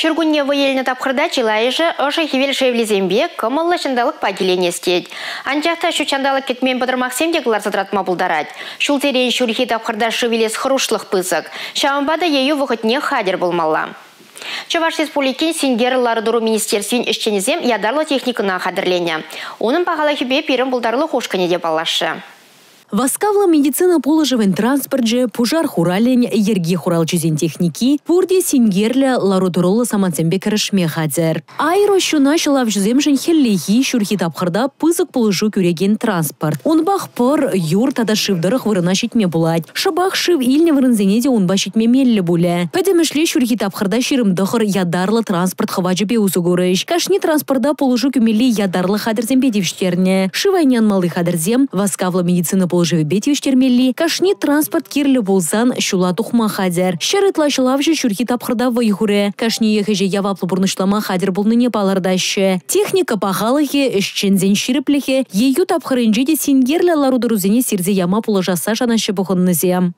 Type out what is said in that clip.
Ҫуркунне вӑй илнӗ тапхӑрта чылайӑшӗ ӑшӑ хӗвел шевлисемпе кӑмӑллӑ ҫанталӑкпа киленес тет. Анчах та ҫут ҫанталӑк кӗтмен пӑтӑрмахсем те кӑларса тӑратма пултарать. Ҫулсерен ҫурхи тапхӑрта шыв илес хӑрушлӑх пысӑк. Ҫавӑнпа та ейӳ вӑхӑтне хатӗр пулмалла. Чӑваш Республикин синкер лару-тӑру министерствин ӗҫченӗсем ятарлӑ техникӑна хатӗрленӗ. Унӑн пахалӑхӗпе пирӗн пултарулӑх ушкӑнӗ те паллашрӗ. Васкавлӑ медицина пулӑшӑвӗн транспорчӗ, пушар хуралӗн, йӗрке хуралҫисен техники пурте синкерлӗ лару-тӑруллӑ самантсемпе кӗрешме хатӗр. Аэроҫуна ҫӑлавҫӑсемшӗн хӗллехи, ҫурхи тапхӑрта пысӑк пулӑшу кӳрекен транспорт. Унпах пӑр, юр тата шыв тӑрӑх вырӑна ҫитме пулать. Шӑпах шыв илнӗ вырӑнсене те унпа ҫитме меллӗ пулӗ. Пӗтӗмӗшле ҫурхи тапхӑрта 29 ятарлӑ транспорт хӑвачӗпе усӑ курӗҫ. Кашни транспорта пулӑшу кӳмелли ятарлӑ хатӗрсемпе тивӗҫтернӗ. Шыв айне анмалли хатӗрсем, васкавлӑ медицина пулӑшӑвӗпе тивӗҫтермелли кашни транспорт кирлӗ пулсан ҫула тухма хатӗр. Ҫӗр ытла ҫӑлавҫӑ ҫурхи тапхӑрта вӑй хурӗ. Кашниех ӗҫе яваплӑ пурнӑҫлама хатӗр пулнине палӑртаҫҫӗ. Техника пахалӑхӗ, ӗҫченсен ҫирӗплӗхӗ ейӳ тапхӑрӗнче те синкерлӗ лару-тӑрусене сирсе яма пулӑшасса шанаҫҫӗ пухӑннисем.